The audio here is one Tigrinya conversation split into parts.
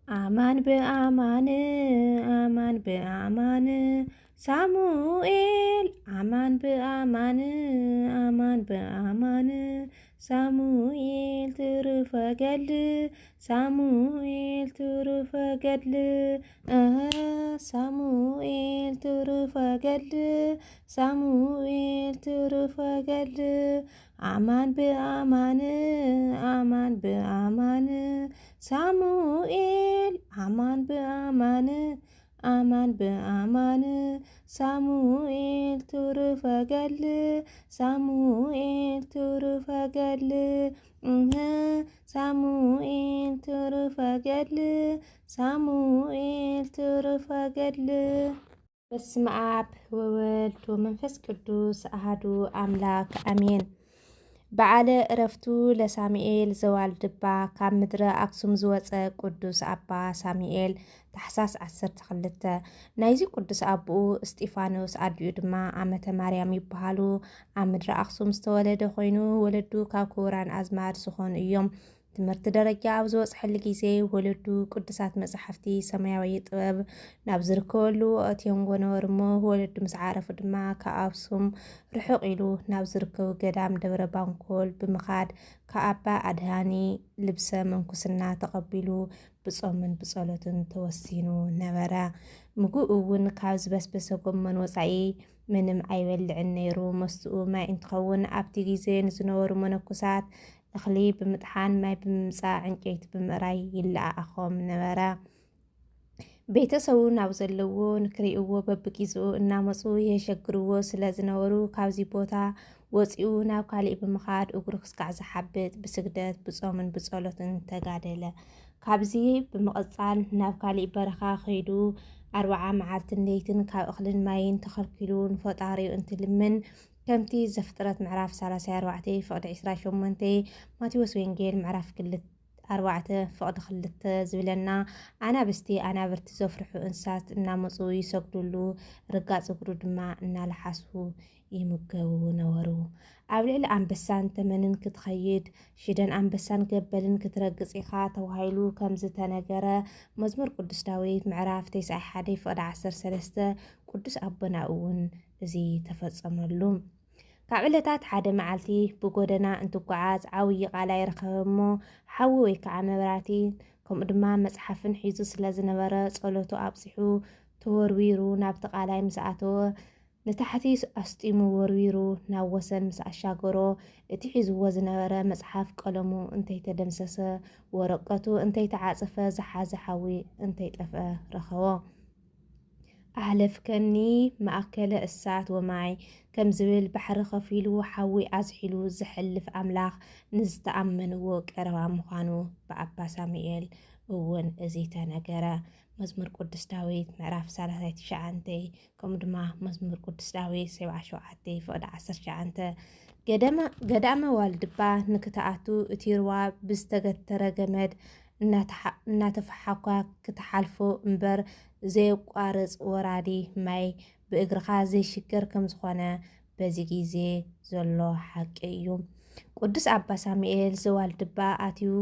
ኣማን ብኣማን ኣማን ብኣማን ሳሙኤል ኣማን ብኣማን ኣማን ብኣማን ሳሙኤል ትሩፈ ገድል ሳሙኤል ትሩፈ ገድል እህ ሳሙኤል ትሩፈ ገድል ሳሙኤል ትሩፈ ገድል ኣማን ብኣማን ኣማን ብኣማን ሳሙኤል ኣማን ብኣማን ኣማን ብኣማን ሳሙኤል ትሩፈ ገድል ሳሙኤል ትሩፈ ገድል እህ ሳሙኤል ትሩፈ ገድል ሳሙኤል ትሩፈ ገድል በስመ ኣብ ወወልድ ወመንፈስ ቅዱስ ኣሃዱ ኣምላክ ኣሜን። በዓለ እረፍቱ ለሳሙኤል ዘዋልድባ ካብ ምድረ ኣክሱም ዝወፀ ቅዱስ ኣባ ሳሙኤል ታሕሳስ ዓሰርተ ክልተ። ናይዚ ቅዱስ ኣቦኡ እስጢፋኖስ ኣዲኡ ድማ ኣመተ ማርያም ይበሃሉ። ኣብ ምድረ ኣክሱም ዝተወለደ ኮይኑ ወለዱ ካብ ክቡራን ኣዝማድ ዝኾኑ እዮም። ትምህርቲ ደረጃ ኣብ ዝበፅሐሉ ግዜ ወለዱ ቅዱሳት መፃሕፍቲ ሰማያዊ ጥበብ ናብ ዝርከበሉ ኣእትዮም ጎነበሩ እሞ ወለዱ ምስ ዓረፉ ድማ ካብ ኣክሱም ርሕቕ ኢሉ ናብ ዝርከቡ ገዳም ደብረ ባንኮል ብምኻድ ካብ ኣባ ኣድሃኒ ልብሰ ምንኩስና ተቐቢሉ ብጾምን ብጸሎትን ተወሲኑ ነበረ። ምግቡ እውን ካብ ዝበስበሰ ጎመን ወጻኢ ምንም ኣይበልዕን ነይሩ። መስትኡ ማይ እንትኸውን ኣብቲ ግዜ ንዝነበሩ መነኮሳት እኽሊ ብምጥሓን ማይ ብምምፃእ ዕንጨይቲ ብምእራይ ይለኣኣኾም ነበረ። ቤተሰቡ ናብ ዘለዎ ንክሪእዎ በብጊዜኡ እናመፁ የሸግርዎ ስለ ዝነበሩ ካብዚ ቦታ ወፂኡ ናብ ካሊእ ብምኻድ እግሩ ክስካዕ ዝሓብጥ ብስግደት ብፆምን ብፀሎትን ተጋደለ። ካብዚ ብምቕፃል ናብ ካሊእ በረኻ ከይዱ ኣርብዓ መዓልትን ለይትን ካብ እኽልን ማይን ተኸልኪሉ ንፈጣሪኡ እንትልምን ከምቲ ዘፍጥረት ምዕራፍ ሰላሳ ኣርባዕተ ፍቕዲ ዕስራ ሸሞንተ ማቴዎስ ወንጌል ምዕራፍ ክልተ ኣርባዕተ ፍቕዲ ክልተ ዝብለና ኣናብስቲ ኣናብርቲ ዘፍርሑ እንስሳት እናመፁ ይሰግዱሉ ርጋፅ እግሩ ድማ እናለሓሱ ይምገቡ ነበሩ። ኣብ ልዕሊ ኣንበሳን ተመንን ክትኸይድ ሽደን ኣንበሳን ገበልን ክትረግፅ ኢኻ ተባሂሉ ከምዝተነገረ መዝሙር ቅዱስ ዳዊት ምዕራፍ ተስዓይ ሓደ ፍቕዲ ዓሰርተ ሰለስተ ቅዱስ ኣቦና እውን እዚ ተፈጸመሉ። ካብ ዕለታት ሓደ መዓልቲ ብጎደና እንትጓዓዝ ዓብዪ ቃላይ ረኸበ እሞ ሓዊ ወይ ከዓ መብራቲ ከምኡ ድማ መፅሓፍን ሒዙ ስለ ዝነበረ ጸሎቱ ኣብፂሑ ተወርዊሩ ናብቲ ቃላይ ምስ ኣተወ ንታሕቲ ኣስጢሙ ወርዊሩ ናብ ወሰን ምስ ኣሻገሮ እቲ ሒዝዎ ዝነበረ መፅሓፍ ቀለሙ እንተይተደምሰሰ ወረቀቱ እንተይተዓፀፈ ዝሓዘ ሓዊ እንተይጠፍአ ረኸቦ። ኣህለፍከኒ ማእከለ እሳት ወማይ ከም ዝብል ባሕሪ ከፊሉ ሓዊ ኣዝሒሉ ዝሕልፍ ኣምላኽ ንዝተኣመንዎ ቀረባ ምዃኑ ብኣባ ሳሙኤል እውን እዚ ተነገረ። መዝሙር ቅዱስ ዳዊት ምዕራፍ ሰላሳ ትሽዓተ ከምኡ ድማ መዝሙር ቅዱስ ዳዊት ሰብዓ ሸውዓተ ፍቕዲ ዓሰርተ ትሽዓተ ገዳመ ዋልድባ ንክትኣቱ እቲ ርዋ ብዝተገተረ ገመድ እናተፈሓኳ ክትሓልፎ እምበር ዘየቋርፅ ወራዲ ማይ ብእግርኻ ዘይሽገር ከምዝኾነ በዚ ግዜ ዘሎ ሓቂ እዩ። ቅዱስ ኣባ ሳሙኤል ዘዋልድባ ኣትዩ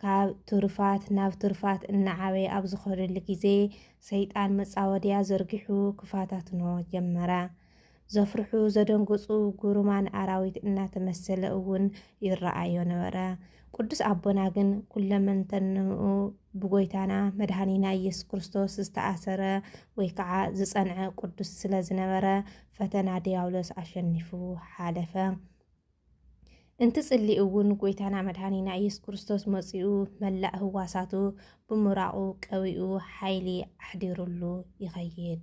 ካብ ትሩፋት ናብ ትሩፋት እናዓበየ ኣብ ዝኸደሉ ግዜ ሰይጣን መጻወድያ ዘርጊሑ ክፈታትኖ ጀመረ። ዘፍርሑ ዘደንግጹ ጉሩማን ኣራዊት እናተመሰለ እውን ይረኣዮ ነበረ። ቅዱስ ኣቦና ግን ኩለመንተንኡ ብጎይታና መድሃኒና ኢየሱስ ክርስቶስ ዝተኣሰረ ወይ ከዓ ዝጸንዐ ቅዱስ ስለ ዝነበረ ፈተና ድያብሎስ ኣሸኒፉ ሓለፈ። እንትጽሊ እውን ጎይታና መድሃኒና ኢየሱስ ክርስቶስ መጺኡ መላእ ህዋሳቱ ብምራቑ ቀቢኡ ሓይሊ ኣሕዲሩሉ ይኸይድ።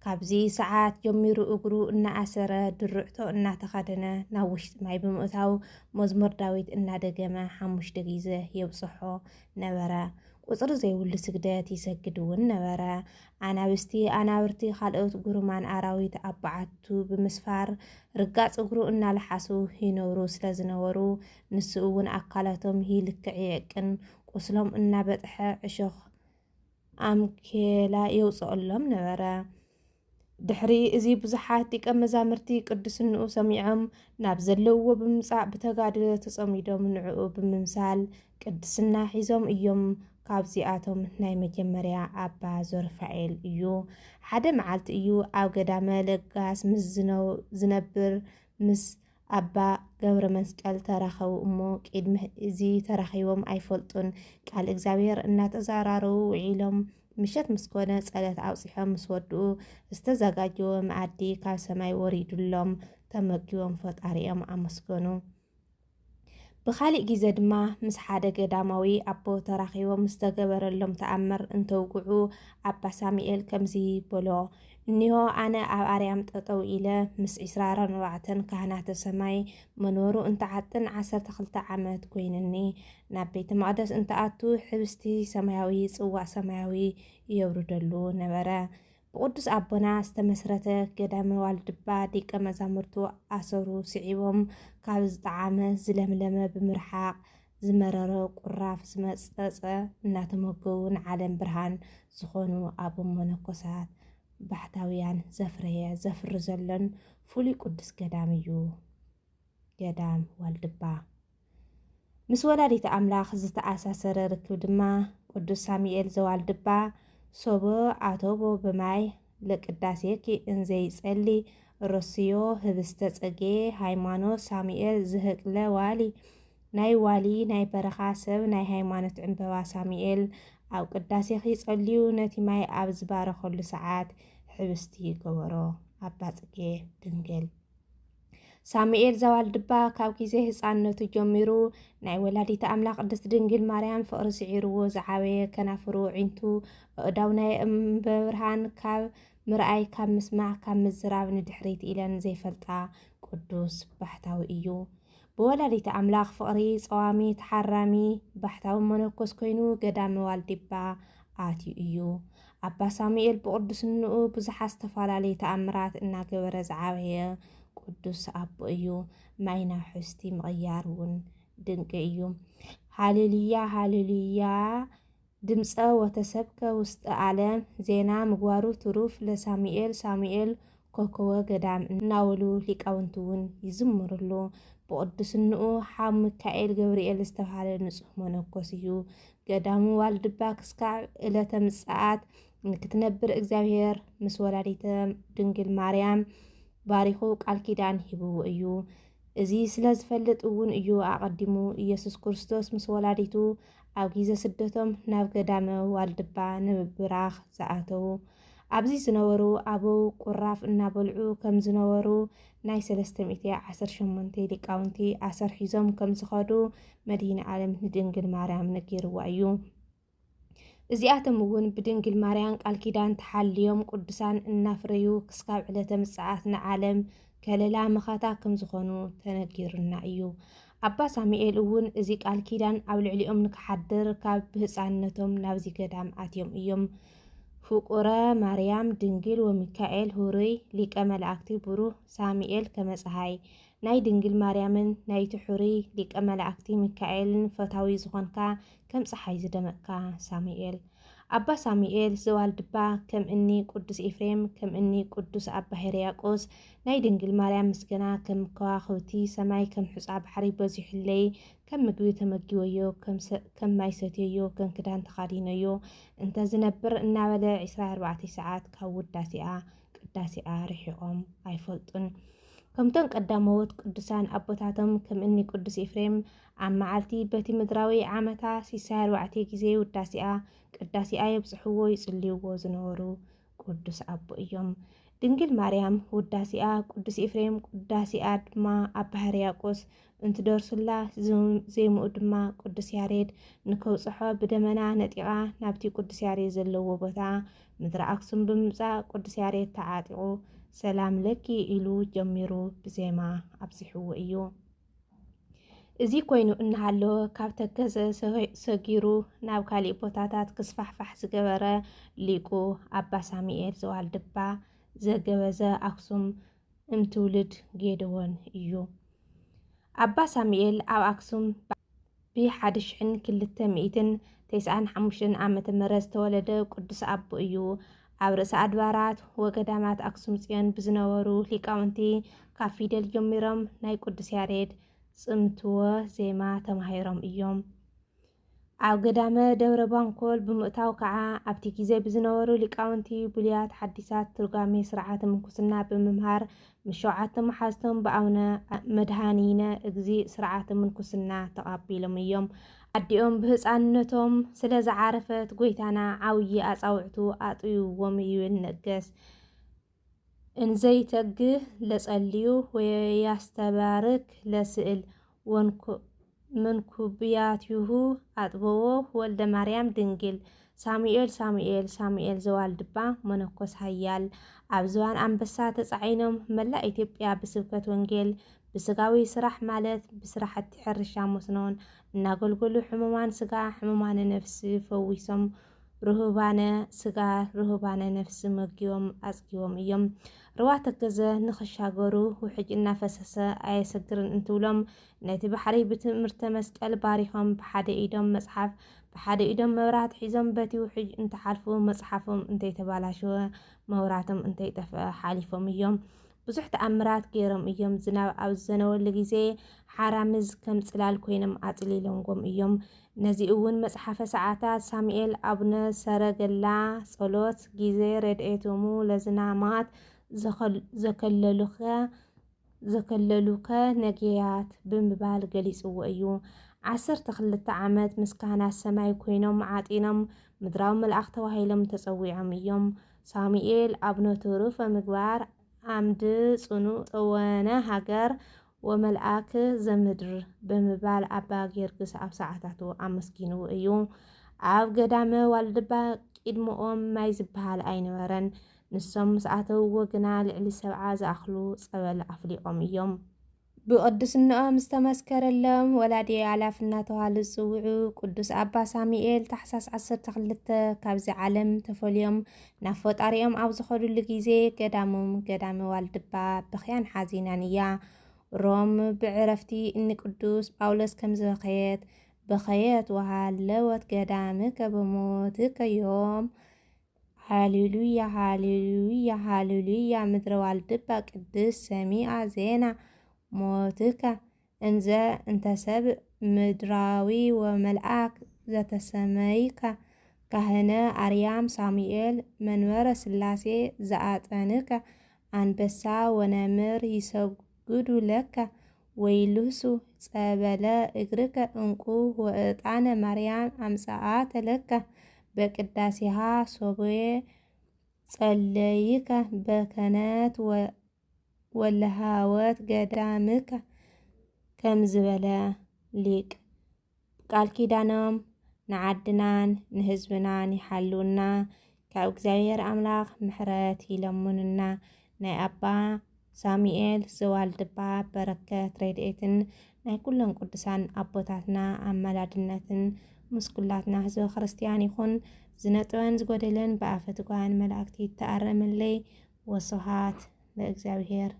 ካብዚ ሰዓት ጀሚሩ እግሩ እናኣሰረ ድርዕቶ እናተኸደነ ናብ ውሽጢ ማይ ብምእታው መዝሙር ዳዊት እናደገመ ሓሙሽተ ግዜ የብጽሖ ነበረ። ቁፅሪ ዘይብሉ ስግደት ይሰግድ እውን ነበረ። ኣናብስቲ ኣናብርቲ ካልኦት ጉሩማን ኣራዊት ኣብ በዓቱ ብምስፋር ርጋፅ እግሩ እናለሓሱ ይነብሩ ስለ ዝነበሩ ንሱ እውን ኣካላቶም ይልክዕ ይዕቅን ቁስሎም እናበጥሐ ዕሾኽ ኣምኬላ የውፅኦሎም ነበረ። ድሕሪ እዚ ብዙሓት ዲቀ መዛምርቲ ቅዱስንኡ ሰሚዖም ናብ ዘለውዎ ብምምጻእ ብተጋድሎ ተጸሚዶም ንዕኡ ብምምሳል ቅድስና ሒዞም እዮም ካብዚኣቶም ናይ መጀመርያ ኣባ ዞርፋኤል እዩ። ሓደ መዓልቲ እዩ ኣብ ገዳመ ለጋስ ምስ ዝነው-፣ ዝነብር ምስ ኣባ ገብረ መስቀል ተራኸቡ እሞ ቅድሚ እዚ ተራኺቦም ኣይፈልጡን። ቃል እግዚኣብሔር እናተዘራረቡ ውዒሎም ምሸት ምስ ኮነ ጸሎት ኣብጺሖም ምስ ወድኡ ዝተዘጋጀወ መኣዲ ካብ ሰማይ ወሪዱሎም ተመጊቦም ፈጣሪኦም ኣመስገኑ። ብኻሊእ ግዜ ድማ ምስ ሓደ ገዳማዊ ኣቦ ተራኺቦም ዝተገበረሎም ተኣምር እንተውግዑ ኣባ ሳሙኤል ከምዚ በሎ፣ እኒሆ ኣነ ኣብ ኣርያም ጠጠው ኢለ ምስ ዒስራ ኣርባዕተን ካህናተ ሰማይ መንበሩ እንትዓጥን ዓሰርተ ክልተ ዓመት ኮይንኒ። ናብ ቤተ መቕደስ እንትኣቱ ሕብስቲ ሰማያዊ ጽዋእ ሰማያዊ የውርደሉ ነበረ። ብቅዱስ ኣቦና ዝተመስረተ ገዳመ ዋልድባ ደቀ መዛሙርቱ ኣሰሩ ስዒቦም ካብ ዝጠዓመ ዝለምለመ ብምርሓቕ ዝመረረ ቁራፍ ዝመጸጸ እናተመገቡ ንዓለም ብርሃን ዝኾኑ ኣቦ መነኮሳት ባሕታውያን ዘፍረየ ዘፍሪ ዘሎን ፍሉይ ቅዱስ ገዳም እዩ። ገዳም ዋልድባ። ምስ ወላዲተ ኣምላኽ ዝተኣሳሰረ ርክብ ድማ ቅዱስ ሳሙኤል ዘዋልድባ ሶበ ኣተቦ በማይ ለቅዳሴኪ እንዘይጸሊ ረስዮ ህብስተ ጸጌ ሃይማኖት ሳሙኤል ዝህቅለ ዋሊ ናይ ዋሊ ናይ በረኻ ሰብ ናይ ሃይማኖት ዕምበባ ሳሙኤል ኣብ ቅዳሴኺ ጸልዩ ነቲ ማይ ኣብ ዝባረኸሉ ሰዓት ሕብስቲ ገበሮ ኣባ ጽጌ ድንግል። ሳሙኤል ዘዋልድባ ካብ ግዜ ህፃንነቱ ጀሚሩ ናይ ወላዲተ ኣምላኽ ቅድስት ድንግል ማርያም ፍቕሪ ስዒርዎ ዝዓበየ፣ ከናፍሩ፣ ኣዒንቱ፣ ኣእዳው ናይ እምበ ብርሃን ካብ ምርኣይ፣ ካብ ምስማዕ፣ ካብ ምዝራብ ንድሕሪት ኢለን ዘይፈልጣ ቅዱስ ባሕታዊ እዩ። ብወላዲተ ኣምላኽ ፍቕሪ ጸዋሚ ተሓራሚ ባሕታዊ መነኮስ ኮይኑ ገዳመ ዋልዲባ ኣትዩ እዩ። ኣባ ሳሙኤል ብቕዱስንኡ ብዙሓት ዝተፈላለዩ ተኣምራት እናገበረ ዝዓበየ ቅዱስ ኣቦ እዩ። ማይ ናብ ሕብስቲ ምቕያር እውን ድንቂ እዩ። ሃሌሉያ ሃሌሉያ ድምፀ ወተሰብከ ውስጥ ዓለም ዜና ምግባሩ ትሩፍ ለሳሙኤል ሳሙኤል ኮከወ ገዳም እናበሉ ሊቃውንቲ እውን ይዝምርሉ። ብቅዱስንኡ ሓው ሚካኤል ገብርኤል ዝተባህለ ንጹሕ መነኮስ እዩ። ገዳሙ ዋልድባ ክስካብ ዕለተ ምጽኣት ንክትነብር እግዚኣብሔር ምስ ወላዲተ ድንግል ማርያም ባሪኹ ቃል ኪዳን ሂብዎ እዩ። እዚ ስለ ዝፈልጥ እውን እዩ ኣቐዲሙ ኢየሱስ ክርስቶስ ምስ ወላዲቱ ኣብ ግዜ ስደቶም ናብ ገዳመ ዋልድባ ንምብራኽ ዝኣተዉ። ኣብዚ ዝነበሩ ኣበው ቁራፍ እናበልዑ ከም ዝነበሩ ናይ ሰለስተ ሚእቲ ዓሰርተ ሸሞንተ ሊቃውንቲ ኣሰር ሒዞም ከም ዝኸዱ መድኃኔ ዓለም ንድንግል ማርያም ነጊርዋ እዩ። እዚኣቶም እውን ብድንግል ማርያም ቃል ኪዳን ተሓልዮም ቅዱሳን እናፍረዩ ክስካብ ዕለተ ምጽኣት ንዓለም ከለላ መኸታ ከም ዝኾኑ ተነጊሩና እዩ። ኣባ ሳሙኤል እውን እዚ ቃል ኪዳን ኣብ ልዕሊኦም ንክሓድር ካብ ብህፃንነቶም ናብዚ ገዳም ኣትዮም እዮም። ፍቁረ ማርያም ድንግል ወሚካኤል ሁሩይ ሊቀ መላእክቲ ብሩህ ሳሙኤል ከመ ፀሃይ ናይ ድንግል ማርያምን ናይቲ ሕሩይ ሊቀ መላእክቲ ሚካኤልን ፈታዊ ዝኾንካ ከም ፀሓይ ዝደመቕካ ሳሙኤል። ኣባ ሳሙኤል ዘዋልድባ ከም እኒ ቅዱስ ኤፍሬም፣ ከም እኒ ቅዱስ ኣባ ሕርያቆስ ናይ ድንግል ማርያም ምስጋና ከም ከዋኽብቲ ሰማይ ከም ሑጻ ባሕሪ በዚሑለይ፣ ከም ምግቢ ተመጊበዮ፣ ከም ሰ-፣ ከም ማይ ሰትየዮ፣ ከም ክዳን ተኻዲነዮ እንተ ዝነብር እናበለ ዕስራ ኣርባዕተ ሰዓት ካብ ውዳሴኣ ቅዳሴኣ ርሒቖም ኣይፈልጡን። ከምቶም ቀዳመዎት ቅዱሳን ኣቦታቶም ከም እኒ ቅዱስ ኤፍሬም ኣብ መዓልቲ በቲ ምድራዊ ዓመታ ስሳ ኣርባዕተ ግዜ ውዳሴኣ ቅዳሴኣ የብጽሕዎ ይጽልይዎ ዝነበሩ ቅዱስ ኣቦ እዮም። ድንግል ማርያም ውዳሴኣ ቅዱስ ኤፍሬም፣ ቅዳሴኣ ድማ ኣባ ሕርያቆስ እንትደርሱላ፣ ዝ-፣ ዜምኡ ድማ ቅዱስ ያሬድ ንከብጽሖ ብደመና ነጢቓ ናብቲ ቅዱስ ያሬድ ዘለዎ ቦታ ምድሪ ኣክሱም ብምምጻእ ቅዱስ ያሬድ ተዓጢቑ ሰላም ለኪ ኢሉ ጀሚሩ ብዜማ ኣብዚሕዎ እዩ። እዚ ኮይኑ እናሃለወ ካብ ተከዘ ሰ-፣ ሰጊሩ ናብ ካሊእ ቦታታት ክስፋሕፋሕ ዝገበረ ሊቁ ኣባ ሳሙኤል ዘዋልድባ ዘገበዘ ኣክሱም እምትውልድ ጌደዎን እዩ። ኣባ ሳሙኤል ኣብ ኣክሱም ብ ሓደ ሽሕን ክልተ ሚእትን ተስዓን ሓሙሽተን ዓመተ ምህረት ዝተወለደ ቅዱስ ኣቦ እዩ። ኣብ ርእሰ ኣድባራት ወገዳማት ኣክሱም ጽዮን ብዝነበሩ ሊቃውንቲ ካብ ፊደል ጀሚሮም ናይ ቅዱስ ያሬድ ጽምትወ ዜማ ተማሂሮም እዮም። ኣብ ገዳመ ደብረ ባንኮል ብምእታው ከዓ ኣብቲ ግዜ ብዝነበሩ ሊቃውንቲ ብሉያት ሓዲሳት ትርጓሜ ስርዓተ ምንኩስና ብምምሃር ምስ ሸውዓተ መሓዝቶም ብኣቡነ መድሃኒነ እግዚእ ስርዓተ ምንኩስና ተቐቢሎም እዮም። ኣዲኦም ብህፃንነቶም ስለ ዝዓረፈት ጎይታና ዓብዪ ኣፃውዕቱ ኣጥይዎም ይብል ነገስ። እንዘይተግህ ለጸልዩ ወያስተባርክ ለስእል መንኩብያቲሁ ኣጥበዎ ወልደ ማርያም ድንግል። ሳሙኤል ሳሙኤል ሳሙኤል ዘዋልድባ መነኮስ ሃያል። ኣብ ዝባን ኣንበሳ ተጻዒኖም መላእ ኢትዮጵያ ብስብከት ወንጌል ብስጋዊ ስራሕ ማለት ብስራሕቲ ሕርሻ መስኖን እናገልገሉ ሕሙማን ስጋ ሕሙማን ነፍሲ ፈዊሶም ርሁባነ ስጋ ርሁባነ ነፍሲ መጊቦም ኣጽጊቦም እዮም። ርዋ ተከዘ ንኽሻገሩ ውሕጅ እናፈሰሰ ኣየሰግርን እንትብሎም ነቲ ባሕሪ ብትእምርተ መስቀል ባሪኾም ብሓደ ኢዶም መጽሓፍ ብሓደ ኢዶም መብራት ሒዞም በቲ ውሕጅ እንትሓልፉ መጽሓፎም እንተይተባላሸወ መብራቶም እንተይጠፍአ ሓሊፎም እዮም። ብዙሕ ተኣምራት ገይሮም እዮም። ዝናብ ኣብ ዝዘነበሉ ግዜ ሓራምዝ ከም ጽላል ኮይኖም ኣጽሊሎምዎም እዮም። ነዚ እውን መጽሓፈ ሰዓታት ሳሙኤል ኣቡነ ሰረገላ ጸሎት ጊዜ ረድኤቶሙ ለዝናማት ዘከለሉኸ ዘከለሉከ ነጌያት ብምባል ገሊጽዎ እዩ። ዓሰርተ ክልተ ዓመት ምስ ካህናት ሰማይ ኮይኖም ዓጢኖም ምድራዊ መልኣኽ ተባሂሎም ተጸዊዖም እዮም። ሳሙኤል ኣቡነ ትሩፈ ምግባር ዓምዲ ጽኑዕ ጸወነ ሃገር ወመልኣክ ዘምድር ብምባል ኣባ ጊዮርጊስ ኣብ ሰዓታቱ ኣመስጊንዎ እዩ። ኣብ ገዳመ ዋልድባ ቅድሚኦም ማይ ዝበሃል ኣይነበረን። ንሶም ምስ ኣተውዎ ግና ልዕሊ ሰብዓ ዝኣኽሉ ጸበል ኣፍሊቖም እዮም። ብቕድስንኦም ዝተመስከረሎም ወላዲ ኣላፍ እናተባህሉ ዝጽውዑ ቅዱስ ኣባ ሳሙኤል ታሕሳስ ዓሰርተ ክልተ ካብዚ ዓለም ተፈልዮም ናብ ፈጣሪኦም ኣብ ዝኸዱሉ ግዜ ገዳሞም ገዳመ ዋልድባ ብኽያን ሓዚናን እያ። ሮም ብዕረፍቲ እኒ ቅዱስ ጳውሎስ ከም ዝበኸየት በኸየት ወሃለወት ገዳምከ በሞትከ ዮም። ሃሌሉያ ሃሌሉያ ሃሌሉያ ምድረ ዋልድባ ቅድስት ሰሚኣ ዜና ሞትከ እንዘ እንተ ሰብ ምድራዊ ወመልኣክ ዘተሰመይከ ካህነ ኣርያም ሳሙኤል መንበረ ስላሴ ዘኣጠንከ ኣንበሳ ወነምር ይሰግዱ ለከ ወይልህሱ ጸበለ እግርከ እንቁ ወእጣነ ማርያም ኣምጽኣተ ለከ በቅዳሴሃ ሶብየ ጸለይከ በከነት ወ- ወለሃወት ገዳምከ ከም ዝበለ ሊቅ ቃል ኪዳኖም ንዓድናን ንህዝብናን ይሓልውና። ካብ እግዚኣብሔር ኣምላኽ ምሕረት ይለምኑና። ናይ ኣባ ሳሙኤል ዘዋልድባ በረከት ረድኤትን ናይ ኩሎም ቅዱሳን ኣቦታትና ኣማላድነትን ምስ ኩላትና ህዝበ ክርስቲያን ይኹን። ዝነጥበን ዝጎደለን ብኣፈ ትጓን መላእክቲ ይተኣረመለይ። ወስብሐት ለእግዚኣብሔር።